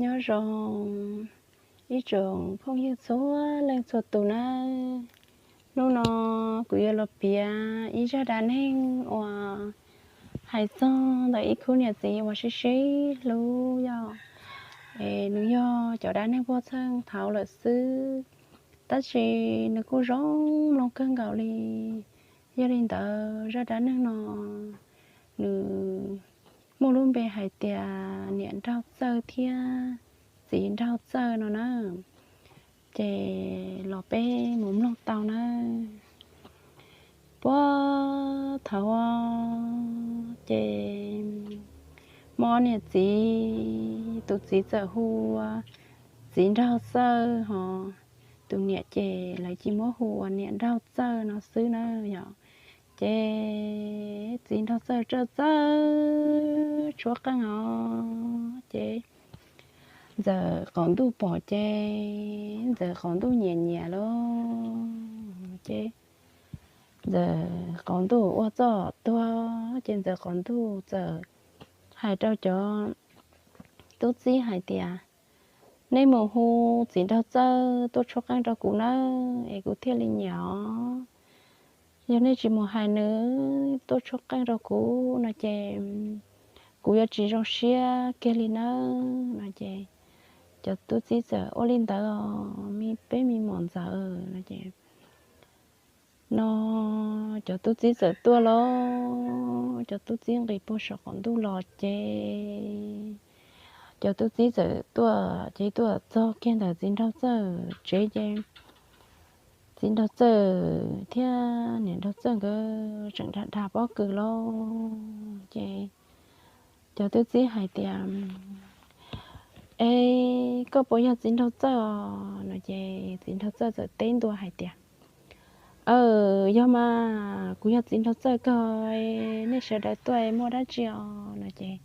Nyob zoo ib tsoom phooj ywg txhua leej txhua tus nawb. Hnub no kuv yuav los piav ib zaj dab neeg uas hais txog ntawm ib khub niam txiv uas sib sib hlub yog, es nws yog cov dab neeg poj txheej thaud lawm xwb, tab sis nws kuj zoo mloog kawg nkaus li. Yog li ntawd zaj dab neeg no nws muaj lub npe hais tias niam nraug txawj thiab txiv nraug txawj no na. Ces los peb mus mloog tau nawb. Puag thaud ces muaj niam txiv, tus txiv txawm hu ua txiv nraug txawj hos tus niam ces lawv cia li muab hu ua niam nraug txawj no xwb na yom. Ces txiv nraug txawj txawj tshuab qeej os ces ntxawm qaum ntuj pom ces ntxawm qaum ntuj nyiam nyiam lawm ces ntxawm qaum ntuj ua txuj tuag ces ntxawm qaum ntuj txawm hais rau cov tub txib hais tias, nej mus hu txiv nraug txawj tuaj tshuab qeej rau kuv nawb es kuv thiaj li nyiam os. Yog nej tsis mus hais nws tuaj tshuab qeej rau kuv no ces kuv yuav tsis zoo siab kiag li nawb no ces cov tub txib txawm, ua li ntawd os peb me muam ntxawm no ces no cov tub txib txawm tuaj lawm. Cov tub txib nqis puag saum qaum ntuj los ces cov tub txib txawm tuaj ces tuaj txog kiag ntawm txiv nraug txawj tsev ces txiv nraug txawj thiab niam nraug txawj nkawd tseem dag dag pob kws lawm ces cov tub txib hais tias, es koj puas yog txiv nraug txawj os no ces txiv nraug txawj txawm teb ntua hais tias, aw, yog mas kuv yog txiv nraug txawj kawg, nej sawv daws tuaj muaj dab tsi os no ces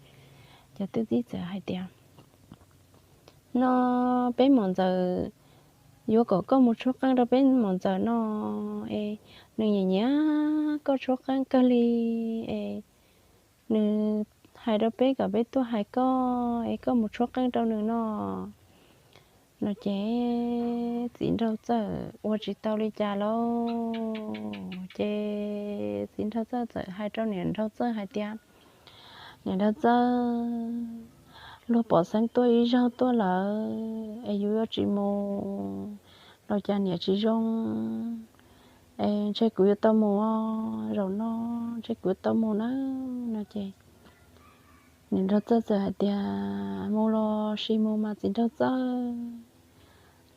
cov tub txib txawm hais tias, no peb muam ntxawm yuav kom koj mus tshuab qeej rau peb muam ntxawm no es nws nyiam nyiam koj tshuab qeej kawg li es nws hais rau peb kom peb tuaj hais koj es koj mus tshuab qeej rau nws no no ces txiv nraug txawj ua tsis tau li cas lawm ces txiv nraug txawj txawm hais rau niam nraug txawj hais tias, niam nraug txawj, luag pom xeeb tuaj ib zaug tuaj lawm es yus yuav tsis mus los cas niam tsis zoo es ntshe kuv yuav tau mus os, zaum no ntshe kuv yuav tau mus na no ces niam nraug txawj txawm hais tias, mus los sis mus mas txiv nraug txawj,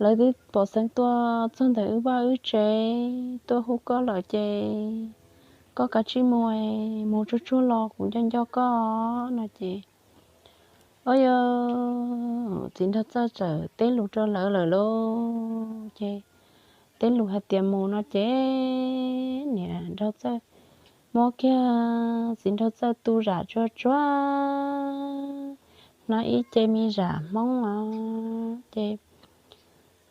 lawv twb pom xeeb tuaj txog ntawm wb vaj wb tsev tuaj hu koj lawm ces koj kav tsij mus, mus tsuag tsuag los kuv nco nco koj no ces, o yog txiv nraug txawj txawm teb lus rau lawv lawm lauj ces teb lus hais tias mus no ces niam nraug txawj muab kiag txiv nraug txawj tu zam tsuag tsuag, hnab ib ce me zam Hmoob os ces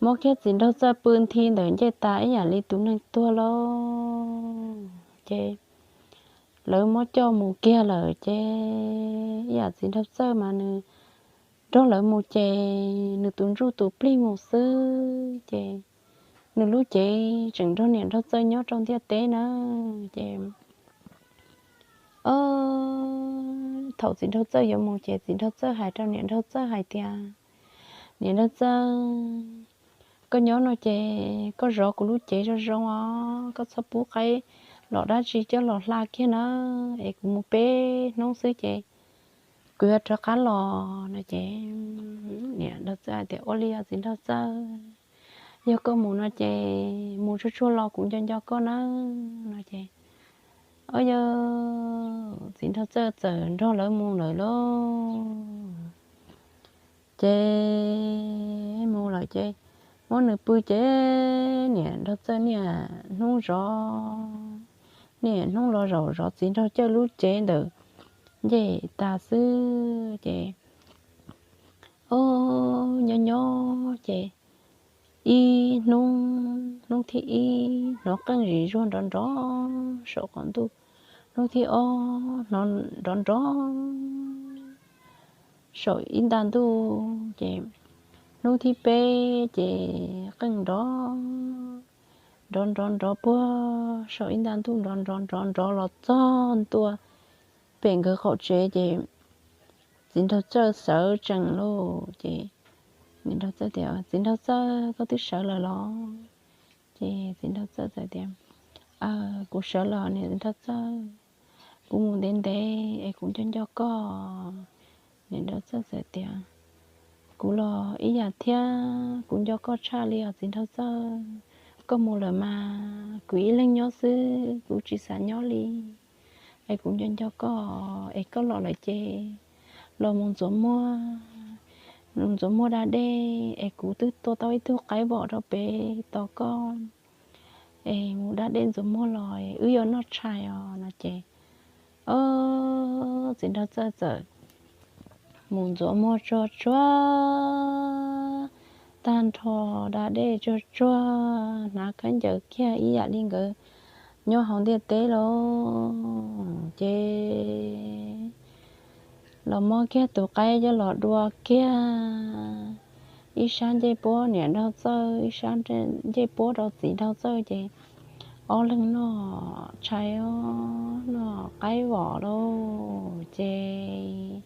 muab kiag txiv nraug txawj pw nthi ntawm ncej tas ib yam li tus neeg tuag lawm ces lawv muab coj mus kiag lawm ces ib yam txiv nraug txawj mas nws nrog lawv mus ces nws tus ntsuj tus plig mus xwb ces nws lub cev tseem nrog niam nraug txawj nyob rau ntiaj teb na ces o, thaum txiv nraug txawj yuav mus ces txiv nraug txawj hais rau niam nraug txawj hais tias, niam nraug txawj, koj nyob no ces koj zov kuv lub cev zoo zoo os, koj txhob pub qaib los dab tsi coj los hla kiag na es kuv mus peb hnub xwb ces kuv yuav rov qab los no ces niam nraug txawj hais tias, ua li os txiv nraug txawj, yog koj mus no ces mus tsuag tsuag los kuv nco nco koj nawb no ces o yog txiv nraug txawj txawm nrog lawv mus lawm lauj ces mus lawm ces muab nws pw ces niam nraug txawj niaj hnub zov, niaj hnub los zaum zov txiv nraug txawj lub cev ntawm ncej tas xwb ces o, nyob nyob ces ib hnub, hnub thib ib hnov qeej zim zuag nrov nrov saum qaum ntuj, hnub thib ob hnov nrov nrov saum ib nta ntuj ces hnub thib peb ces qeej nrov nrov nrov nrov puag saum ib nta ntuj, nrov nrov nrov nrov los txog ntua pem nkawd qaum tsev ces txiv nraug txawj sawv tsees lauj. Ces niam nraug txawj tias, Txiv nraug txawj, koj twb sawv lawm los? Ces txiv nraug txawj txawm tias, Kuv sawv los niam nraug txawj, kuv mus ntev ntev es kuv nco nco koj. Niam nraug txawj txawm tias, Kuv los ib yam thiab, kuv nco koj tshaj li os txiv nraug txawj. Koj mus lawm mas kuv ib leeg nyob xwb, kuv tsis xav nyob li. Es kuv nco nco koj, es koj los lawm ces los mus ntxuav muag, mus ntxuav muag da dej, es kuv twb tua tau ib tug qaib vom rau pem tos koj. Es mus da dej ntxuav muag los wb yuav noj tshais os no ces, o, txiv nraug txawj txawm mus ntxuav muag tsuag tsuag tag nrho, da dej tsuag tsuag, hnav khaub ncaws kiag ib yam li nkawd nyob hauv ntiaj teb lauj. Ces los muab kiag tus qaib coj los dua kiag, ib sab ncej puab niam nraug txawj, ib sab ncej puab rau txiv nraug txawj ces ob leeg noj tshais, noj qaib vom lauj. Ces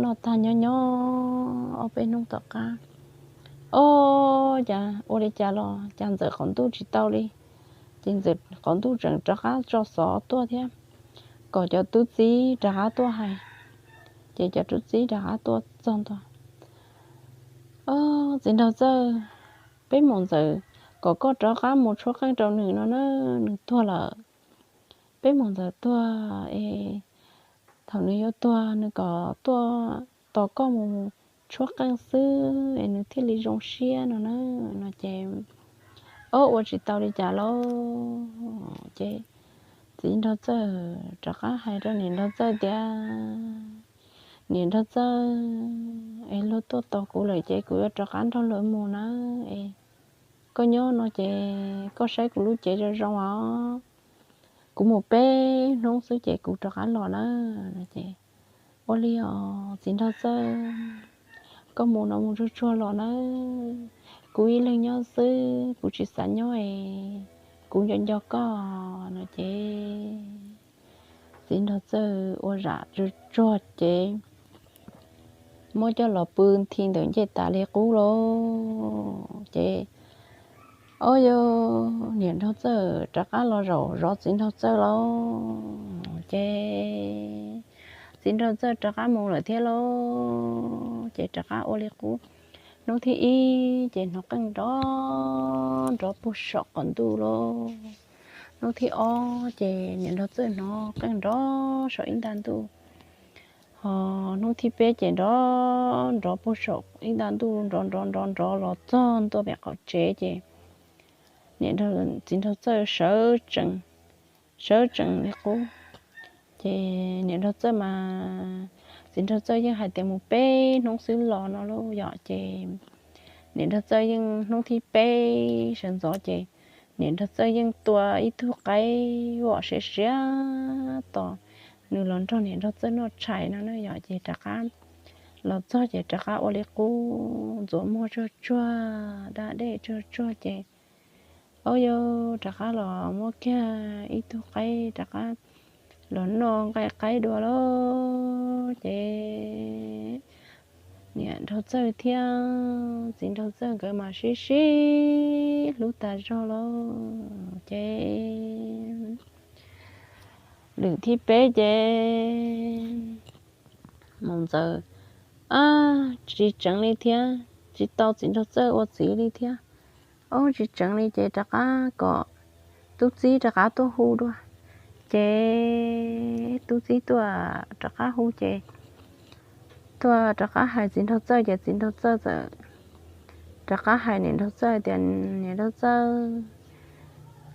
noj tag nyob nyob ob peb hnub tom qab, o, cas ua li cas los cas ntxawm qaum ntuj tsis tau li. Ces ntxawm qaum ntuj tseem rov qab tso xov tuaj thiab, kom cov tub txib rov qab tuaj hais. Ces cov tub txib rov qab tuaj txog ntua, O, txiv nraug txawj, peb mus ntxawm kom koj rov qab mus tshuab qeej rau nws no na, nws tuag lawm. Peb mus ntxawm tuag es thaum nws yuav tuag nws kom tuaj tos koj mus tshuab qeej xwb es nws thiaj li zoo siab no na. No ces, o, ua tsis tau li cas lauj. Ces txiv nraug txawj rov qab hais rau niam nraug txawj tias, Niam nraug txawj, es luag tuaj tos kuv lawm ces kuv yuav rov qab nrog lawv mus nawb. Es koj nyob no ces koj saib kuv lub cev zoo zoo os. Kuv mus peb hnub xwb ces kuv rov qab los nawb. No ces, Ua li os txiv nraug txawj, koj mus no mus tsuag tsuag los nawb. Kuv ib leeg nyob xwb kuv tsis xav nyob es kuv nco nco koj. No ces txiv nraug txawj ua zam tsuag tsuag ces muab coj los pw nthi ntawm ncej tas li qub lauj. Ces, o, yog niam nraug txawj rov qab los zaum zov txiv nraug txawj lauj. Ces txiv nraug txawj rov qab mus lawm thiab lauj. Ces rov qab ua li qub. Hnub thib ib ces hnov qeej nrov nrov puag saum qaum ntuj lauj. Hnub thib ob ces niam nraug txawj hnov qeej nrov saum ib nta ntuj. Ho hnub thib peb ces nrov nrov puag saum ib nta ntuj, nrov nrov nrov nrov los txog ntua pem qaum tsev ces niam, txiv nraug txawj sawv tsees, sawv tsees li qub. Ces niam nraug txawj mas, txiv nraug txawj yeej hais tias mus peb hnub xwb los no lauj yom. Ces niam nraug txawj yeej hnub thib peb sawv ntxov ces niam nraug txawj yeej tua ib tug qaib vom siav siav tos nws los nrog niam nraug txawj noj tshais no na yom. Ces rov qab los txog ces rov qab ua li qub, ntxuav muag tsuag tsuag, da dej tsuag tsuag ces, o, yog rov qab los muab kiag ib tug qaib rov qab los noj nqaij qaib dua lauj. Ces niam nraug txawj thiab txiv nraug txawj nkawd mas sib sib hlub tas zog lauj. Ces lwm thib peb ces mus ntxawm, a, tsis tseev li thiab, tsis tau txiv nraug txawj ua txiv li thiab. O, tsis tseev li ces rov qab kom tub txib rov qab tuaj hu dua. Ces tub txib tuaj rov qab hu ces tuaj rov qab hais txiv nraug txawj ces txiv nraug txawj txawm rov qab hais niam nraug txawj tias, Niam nraug txawj,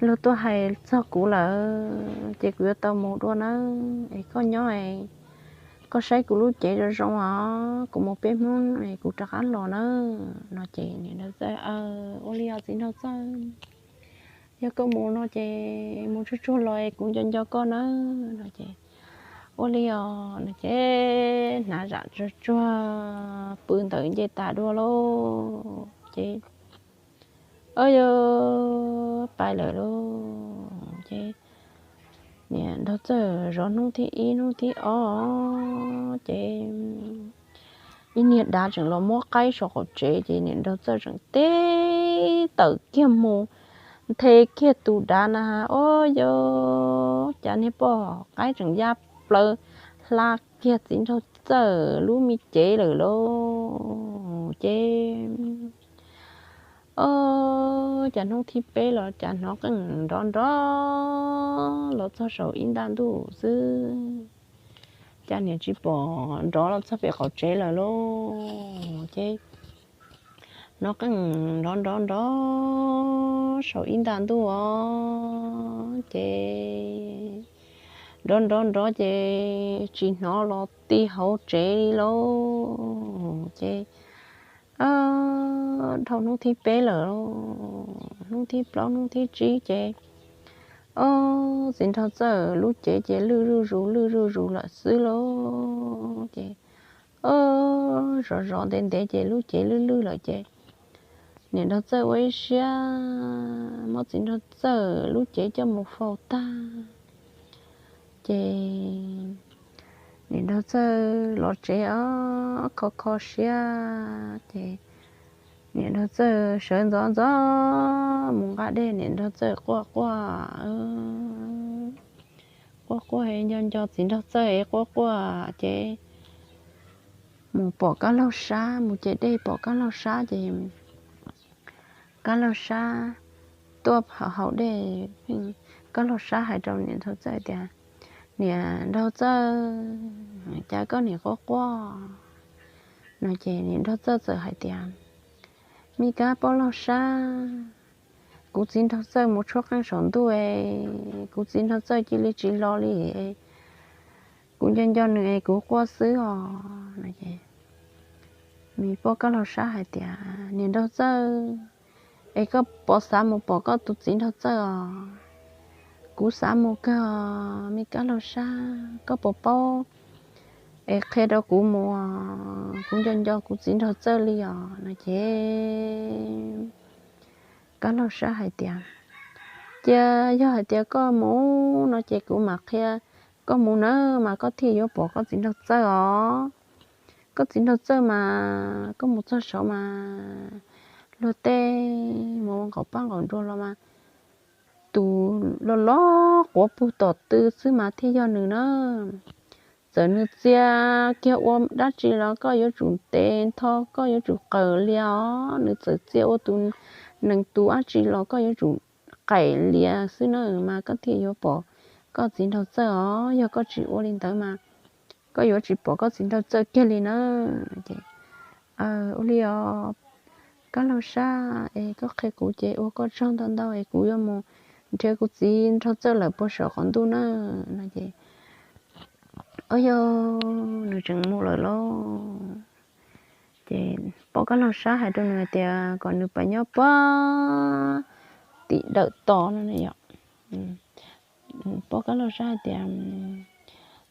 luag tuaj hais txog kuv lawm ces kuv yuav tau mus dua nawb. Es koj nyob es koj saib kuv lub cev zoo zoo os, kuv mus peb hnub es kuv rov qab los nawb. No ces niam nraug txawj, Ua li os txiv nraug txawj, yog koj mus no ces mus tsuag tsuag los es kuv nco nco koj nawb. No ces Ua li os no ces hnav zam tsuag tsuag pw ntawd nce tas dua lauj. Ces o yog pais lawm lauj. Ces niam Nraug Txawj zov hnub thib ib hnub thib ob ces ib niag dav tseem los muab qaib saum qaum tsev ces niam Nraug Txawj tseem tib tawm kiag mus nthe kiag tus dav na, o yog cas niag poj qaib tseem ya plaws hla kiag txiv Nraug Txawj lub me cev lawm lauj. Ces o cas hnub thib peb los cas hnov qeej nrov nrov los txog saum ib ntaj ntuj xwb, cas niam tsis pom nrov los txog pem qaum tsev lawm lauj. Ces hnov qeej nrov nrov nrov saum ib ntaj ntuj os. Ces nrov nrov nrov ces tsis hnov los ti hauv tsev li lauj. Ces dhau hnub thib peb lawm, hnub thib plaub hnub thib tsib ces o txiv Nraug Txawj lub cev ces lwj zuj zus lwj zuj zus lawm xwb lauj. Ces o zov zov ntev ntev ces lub cev lwj lwj lawm ces niam Nraug Txawj ua ib siab muab txiv Nraug Txawj lub cev coj mus faus tag. Ces niam Nraug Txawj los tsev o kho kho siab ces niam Nraug Txawj sawv ntxov ntxov mus nqa dej, niam Nraug Txawj quaj quaj quaj quaj nco nco txiv Nraug Txawj quaj quaj ces mus pom Kab Laug Sab, mus ce dej pom Kab Laug Sab ces Kab Laug Sab tuaj haus dej. Kab Laug Sab hais rau niam Nraug Txawj tias, Niam Nraug Txawj, cas koj niam quaj quaj? No ces niam Nraug Txawj txawm hais tias, Me Kab Poj Laug Sab, kuv txiv Nraug Txawj mus tshuab qeej saum ntuj es kuv txiv Nraug Txawj cia li tsis los li, kuv nco nco nws es kuv quaj xwb os. No ces me Poj Kab Laug Sab hais tias, Niam Nraug Txawj, es koj puas xav mus pom koj tus txiv Nraug Txawj os? Kuv xav mus kawg os me Kab Laug Sab, koj puas paub es qhia rau kuv mus, kuv nco nco kuv txiv Nraug Txawj li os. No ces Kab Laug Sab hais tias, Cia yog hais tias koj mus no ces kuv mam qhia koj mus na, mas koj thiaj yuav pom koj txiv Nraug Txawj os. Koj txiv Nraug Txawj mas koj mus txog saud mas luag tej mus nqaum paj nqaum nruas los mas tus loj loj quav pug tom tw xwb mas thiaj yog nws na. Txawm nws txia kiag ua dab tsi los koj yuav tsum ntev ntho, koj yuav tsum qawm lias os. Nws txawm txia ua tus nees tus dab tsi los koj yuav tsum qawm lias xwb na mas koj thiaj yuav pom koj txiv Nraug Txawj os. Yog koj tsis ua li ntawd mas koj yuav tsis pom koj txiv Nraug Txawj kiag li na. Ces ua li os Kab Laug Sab, es koj qhia kuv ces ua koj tsaug ntau ntau es kuv yuav mus nrhiav kuv txiv Nraug Txawj lawm puag saum qaum ntuj na. No ces o yog nws tseem mus lawm lauj. Ces Poj Kab Laug Sab hais rau nws hais tias kom nws pab nyob puag tim dawm tos no yom. Poj Kab Laug Sab hais tias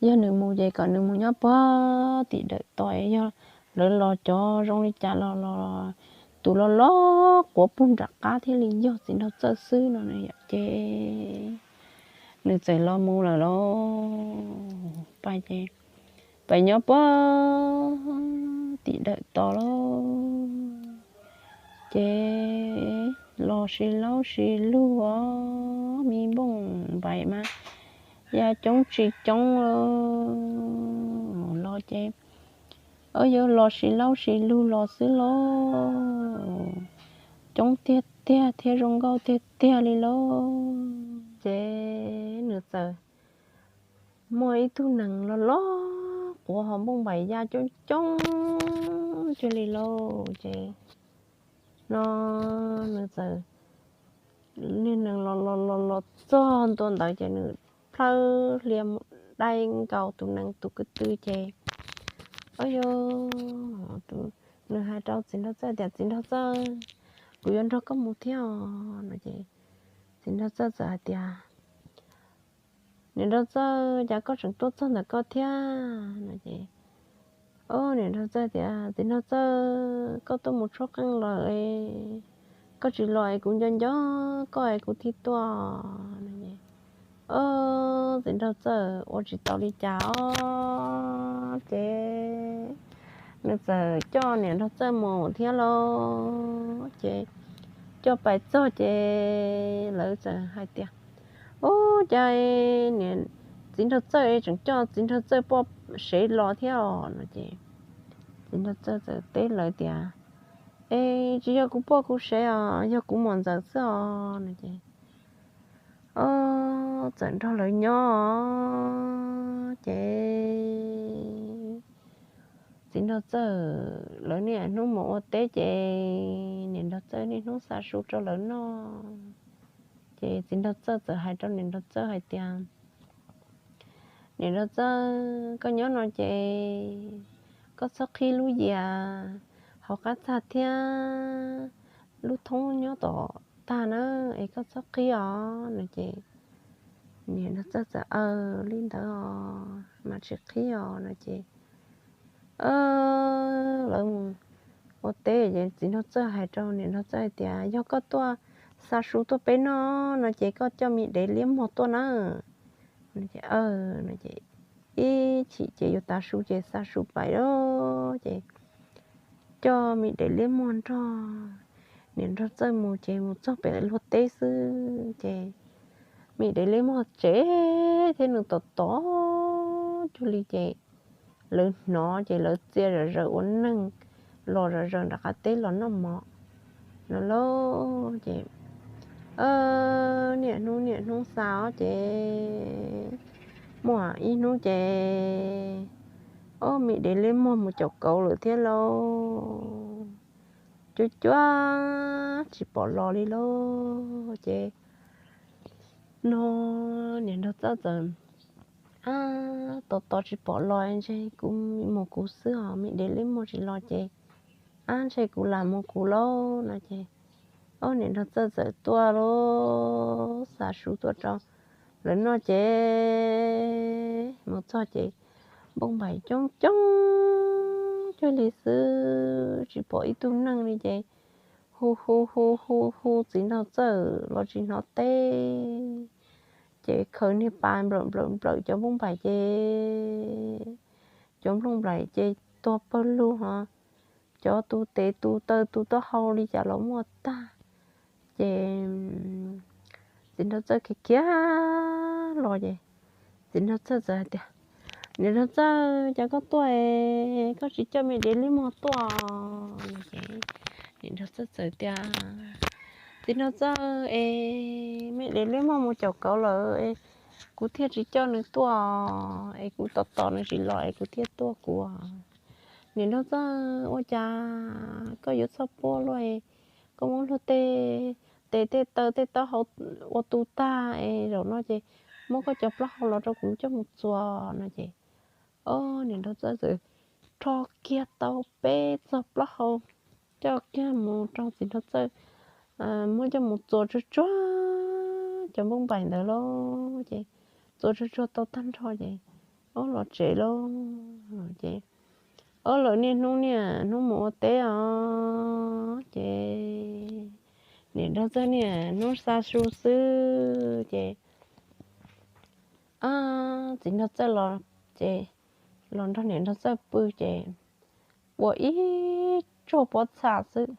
yog nws mus ces kom nws mus nyob puag tim dawm tos, yog lawv los cov zoo li cas los los tus loj loj quav pug nram qab thiaj li yog txiv Nraug Txawj xwb no yom. Ces nws txawm los mus lawm lauj. Pais ces pais nyob puag tim dawm tos lauj. Ces los sib laub sib lug os, me npauj npaim mas ya coob tsis coob los ces o yog los sib laub sib lug los xwb lauj. Coob tiag tiag thiab zoo nkauj tiag tiag li lauj. Ces nws txawm muaj ib tug nees loj loj quav ho npauj npaim ya coob coob cuag li lauj. Ces no nws txawm, niag nees los los los los txog ntua ntawd ces nws plhaw hlias mus dai nkaus tus nees tus ko tw ces o yog nws hais rau txiv Nraug Txawj tias, Txiv Nraug Txawj, kuv yuav nrog koj mus thiab os. No ces txiv Nraug Txawj txawm hais tias, Niam Nraug Txawj, cas koj tseem tuaj txog ntawm koj thiab no ces, o, niam Nraug Txawj tias, Txiv Nraug Txawj, koj tuaj mus tshuab qeej lawm, koj tsis los es kuv nco nco koj es kuv thiaj tuaj no es. O, Txiv Nraug Txawj ua tsis tau li cas os ces nws txawm coj niam Nraug Txawj mus thiab lauj. Ces coj pais txog ces lawv txawm hais tias, Ub, cas niam, Txiv Nraug Txawj es tseem coj Txiv Nraug Txawj poj sev los thiab os no ces Txiv Nraug Txawj txawm teb lawv tias, Es tsis yog kuv poj kuv sev os, yog kuv muam ntxawm xwb os no ces, o, txawm nrog lawv nyob ces Txiv Nraug Txawj lawv niaj hnub mus ua teb ces niam Nraug Txawj niaj hnub xa su rau lawv noj. Ces Txiv Nraug Txawj txawm hais rau niam Nraug Txawj hais tias, Niam Nraug Txawj, koj nyob no ces koj txhob qhib lub yias hauv qab txag thiab lub thoob nyob tom tag na, es koj txhob qhib os no ces niam Nraug Txawj txawm, Aw, li ntawd os, mas tsis qhib os no ces lawv mus ua teb ces Txiv Nraug Txawj hais rau niam Nraug Txawj hais tias, Yog koj tuaj xa su tuaj peb noj no ces koj coj me dev liab muag tuaj na no ces, aw no ces ib chim ces yuav tav su ces xa su pais lawm ces coj me dev liab muag nrog niam Nraug Txawj mus ces mus txog pem luag teb xwb ces me dev liab muag tsev thiab nws tom tom cuag li ces lawv hnov ces lawv txia zom zaws ua neeg los zom zaws nram qab teb los noj mov no lauj. Ces niaj hnub niaj hnub xa os ces muaj ib hnub ces ob me dev liab muag mus caum kauv lawm thiab lauj. Cuab cuab tsis pom los li lauj. Ces no niam Nraug Txawj txawm, Ab, tos tos tsis pom los ntshe kuv mus kuv xwb os, me dev liab muag tsis los ces, ab, ntshe kuv lam mus kuv lauj no ces, ob niam Nraug Txawj txawm tuaj lauj, xa su tuaj rau lawv noj ces mus txog ces npauj npaim coob coob cuag li xwb, tsis pom ib tug neeg li ces hu hu hu hu hu Txiv Nraug Txawj los tsis hnov teb. Ces khaws niag pas nplawm nplawm nplawm cov nplooj nplaim ces cov nplooj nplaim ces tuag pawg lug hos, cov tu tes tu taw tu taub hau li cas los muaj tag. Ces Txiv Nraug Txawj khiav khiav los ces Txiv Nraug Txawj txawm hais tias, Niam Nraug Txawj, cas koj tuaj es koj tsis coj me dev liab muag tuaj no ces niam Nraug Txawj txawm tias, Txiv Nraug Txawj, es me dev liab muag mus caum kauv lawm es kuv thiaj tsis coj nws tuaj, es kuv tos tos nws tsis los es kuv thiaj tuaj kuv. Niam Nraug Txawj, ua cas koj yuav txhob puab luaj es koj muab luag tej tes tej taw tej taub hau ua tu tag es zaum no ces muab koj cov plaub hau los rau kuv coj mus txuas no ces, o, niam Nraug Txawj txawm rho kiag tau peb txog plaub hau coj kiag mus rau Txiv Nraug Txawj, muab coj mus txuas tsuag tsuag cov nplooj npaim ntawd lauj. Ces txuas tsuag tsuag tau tag nrho ces, o, los tsev lauj. Ces, o, lawv niaj hnub niaj hnub mus ua teb os ces niam Nraug Txawj niaj hnub xa su xwb ces, o, Txiv Nraug Txawj los ces los nrog niam Nraug Txawj pw ces ua ib tsuag pob txha xwb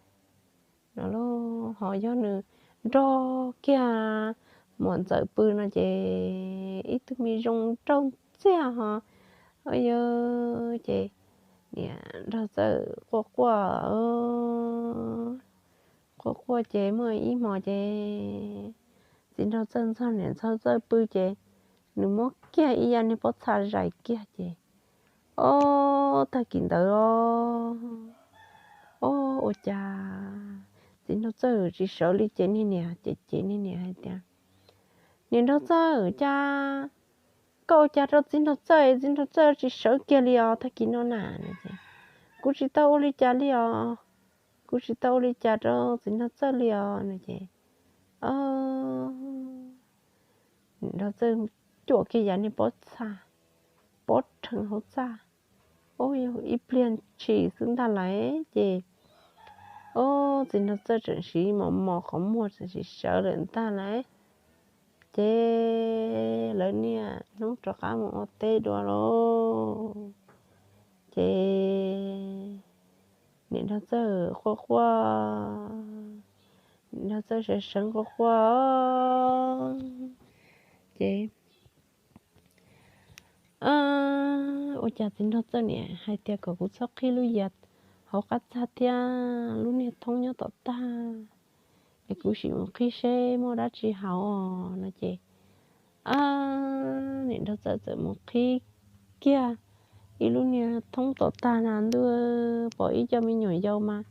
no lauj. Ho yog nws nrog kiag muam ntxawm pw no ces ib tug me zoo nraug ntxiag ho, o, yog ces niam Nraug Txawj quaj quaj, quaj quaj ces muaj ib hmo ces Txiv Nraug Txawj ntxog niam Nraug Txawj pw ces nws muab kiag ib yam niag pob txha zais kiag ces, o, tag kis ntawd os, o, ua cas Txiv Nraug Txawj tsis sawv li ces niag niam ces, ces niag niam hais tias, Niam Nraug Txawj, cas koj ua cas rau Txiv Nraug Txawj, Txiv Nraug Txawj tsis sawv kiag li os tag kis no na? Kuv tsis tau ua li cas li os, kuv tsis tau ua li cas rau Txiv Nraug Txawj li os no ces, o, Nraug Txawj cuam kiag yav niag pob txha, pob rhees hauv txaj. Ua yog ib pliag ntshis xwb ntag lauj ces, o, txiv nraug txawj tseem siv mos mos qhov muag tseem siv sawv lawm ntag lauj. Ces lawv niaj hnub rov qab mus ua teb dua lauj. Ces niam nraug txawj quaj quaj, niam nraug txawj seev seev quaj quaj. Ces ua cas txiv nraug txawj niam hais tias kom kuv txhob qhib lub yias hauv qab txag thiab lub niag thoob nyob tom tag, es kuv sim mus qhib seb muaj dab tsi hauv os no ces, niam nraug txawj txawm mus qhib kiag ib lub niag thoob tom tag na ntuj, pom ib co me nyuam yaus mas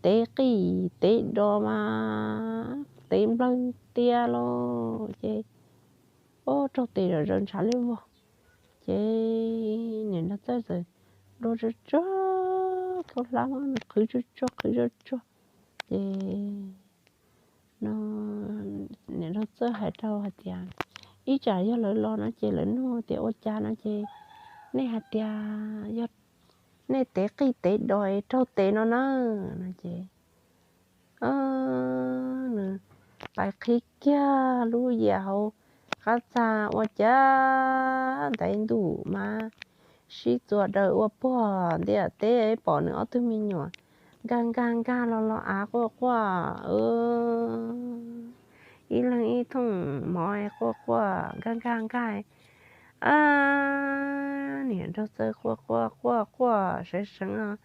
tev qij tev do mas tev nplawg tiab lauj ces, o, raug tes zom zaws ntshav liab vog. Ces niam nraug txawj txawm nrog tsuag tsuag khaub hlab muab nws qhwv tsuag tsuag qhwv tsuag tsuag. Ces no niam nraug txawj hais rau hais tias, ib tsam yog lawv los no ces lawv nug tias ua cas no ces nej hais tias yog nej tev qij tev do es raug tes no na no ces, nws pais qhib kiag lub yias hauv qab txag ua cas ntaiv ntuj mas sib txuas daws ua puag ntiaj teb, pom nws ob tug me nyuam nkag nkag nkag los los av quaj quaj, ib leeg ib thooj mov quaj quaj nkag nkag nkag. Niam nraug txawj quaj quaj quaj quaj seev seev os,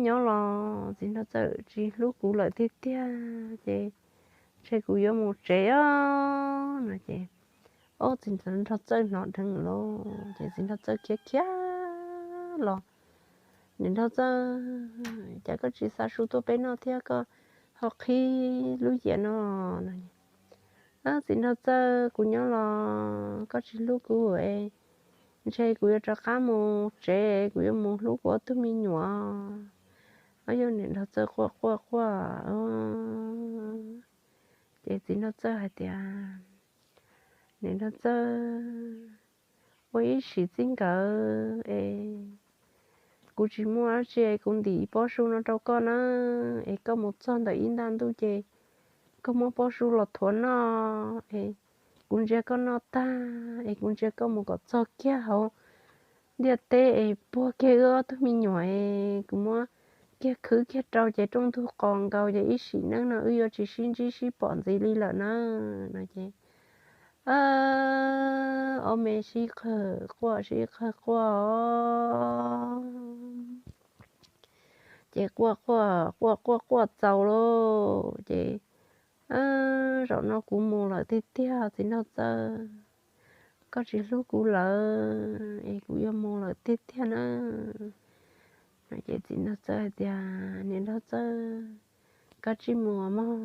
nyob los txiv nraug txawj tsis hlub kuv lawm tiag tiag ces ntshe kuv yuav mus tsev os no ces, o, txiv nraug txawj hnov dheev lawm ces txiv nraug txawj khiav khiav los. Niam nraug txawj, cas koj tsis xa su tuaj peb noj thiab koj ho qhib lub yias no no? Txiv nraug txawj, kuv nyob los koj tsis hlub kuv es ntshe kuv yuav rov qab mus tsev, kuv yuav mus hlub kuv ob tug me nyuam. Ob yog niam nraug txawj quaj quaj quaj, ces txiv nraug txawj hais tias, niam nraug txawj, ua ib sim txij nkawm es kuv tsis muaj dab tsi es kuv ntim pob su no rau koj na, es koj mus txog ntawm ib nta ntuj ces koj muab pob su los thuav noj es kuv ntsia koj noj tag es kuv ntsia koj mus kom txog kiag hauv ntiaj teb es puag kiag wb ob tug me nyuam es kuv muab kiag khwb kiag rau ces rooj ntug qos nkaus ces ib sim neej no wb yuav tsis sib ntsib sib pom ntxiv li lawm na no ces, ob me sib qawg quaj sib qawg quaj os. Ces quaj quaj quaj quaj quaj txaus lauj ces, zaum no kuv mus lawm tiag tiag txiv nraug txawj, koj tsis hlub kuv lawm es kuv yuav mus lawm tiag tiag na no ces txiv nraug txawj hais tias, niam nraug txawj, koj tsis mus mog,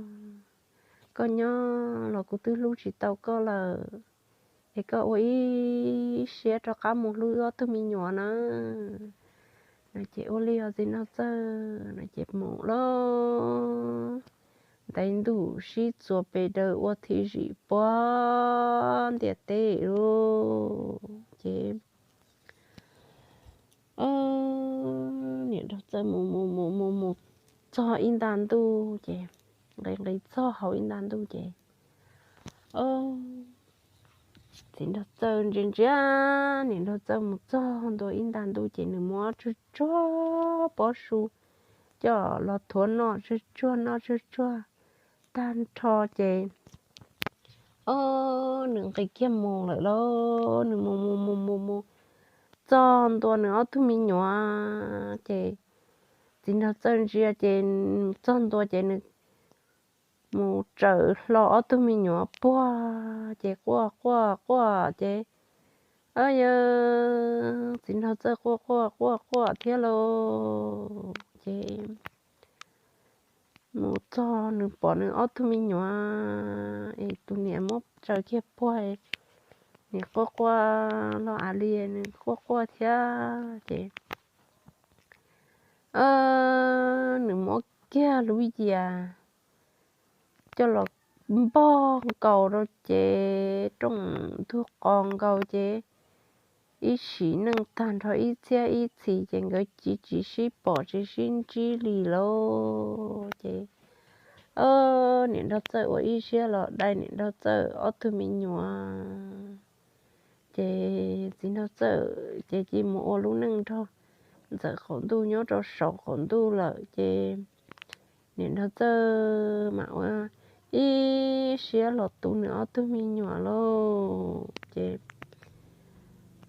koj nyob los kuv twb hlub tsis tau koj lawm, es koj ua ib siab rov qab mus hlub wb ob tug me nyuam na no ces, ua li os txiv nraug txawj no ces mus lauj. Ntaiv ntuj sib txuas pes daws ua thim zim puag ntiaj teb lauj ces, niam nraug txawj mus mus mus mus mus txog ib nta ntuj ces, nqis nqis txog hauv ib nta ntuj ces, txiv nraug txawj ntsia ntsia, niam nraug txawj mus txog ntua ib nta ntuj ces nws muab tsuag tsuag pob su coj los thuav noj tsuag tsuag noj tsuag tsuag tag nrho ces, o, nws nqis kiag mus lawm lauj. Nws mus mus mus mus mus txog ntua nws ob tug me nyuam ces txiv nraug txawj ntsia ces txog ntua ces nws mus tsawm hlo ob tug me nyuam puag ces quaj quaj quaj ces, yawg txiv nraug txawj quaj quaj quaj quaj thiab lauj ces mus txog nws pom nws ob tug me nyuam es tus niam muab tsaws kiag puag, nws quaj quaj los av li nws quaj quaj thiab ces nws muab kiag lub yias coj los npog nkaus rau ces rooj ntug qos nkaus ces ib sim neej tag nrho ib txhiab ib txhis ces nkawd cia li tsis sib pom tsis sib ntsib li lauj. Ces niam Nraug Txawj ua ib siab los dai niam Nraug Txawj ob tug me nyuam. Ces txiv Nraug Txawj ces cia li mus ua lub neej nrog Ntxawm qaum ntuj nyob rau saum qaum ntuj lawm ces niam Nraug Txawj mam ua ib siab los tu nws ob tug me nyuam lauj. Ces,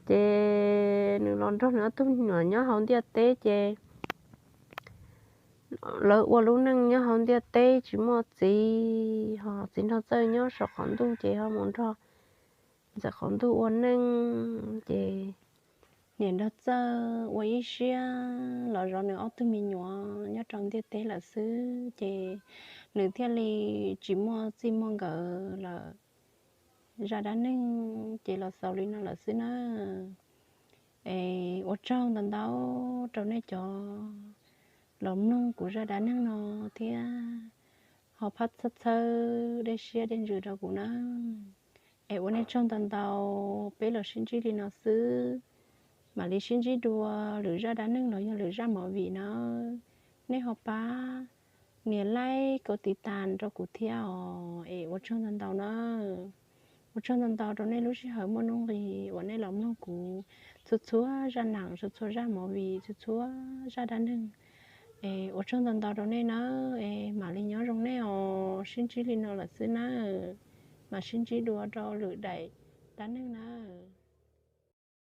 ces nws los nrog nws ob tug me nyuam nyob hauv ntiaj teb ces lawv ua lub neej nyob hauv ntiaj teb tsis muaj txiv, ho txiv Nraug Txawj nyob saum qaum ntuj ces ho mus nrog Ntxawm qaum ntuj ua neej. Ces niam Nraug Txawj ua ib siab los zov nws ob tug me nyuam nyob rau ntiaj teb lawm xwb ces nws thiaj li tsis muaj txij muaj nkawm lawm. Zaj dab neeg ces los xaus li no lawm xwb nawb. Es ua tsaug ntau ntau rau nej cov los mloog kuv zaj dab neeg no thiab ho pab txhawb txhawb dej siab dej ntsws rau kuv nawb. Es ua nej tsaug ntau ntau, peb los sib ntsib li no xwb, mam li sib ntsib dua lwm zaj dab neeg los yog lwm zaj movie nawb. Nej ho pab nias like, kov tiv tas rau kuv thiab os, es ua tsaug ntau ntau nawb. Ua tsaug ntau ntau rau nej lub sij hawm muaj nuj nqis uas nej los mloog kuv txhua txhua zaj neeg, txhua txhua zaj movie, txhua txhua zaj dab neeg. Es ua tsaug ntau ntau rau nej nawb, es mam li nyob zoo nej os, sib ntsib li no lawm xwb nawb. Mam sib ntsib dua rau lwm daim dab neeg nawb.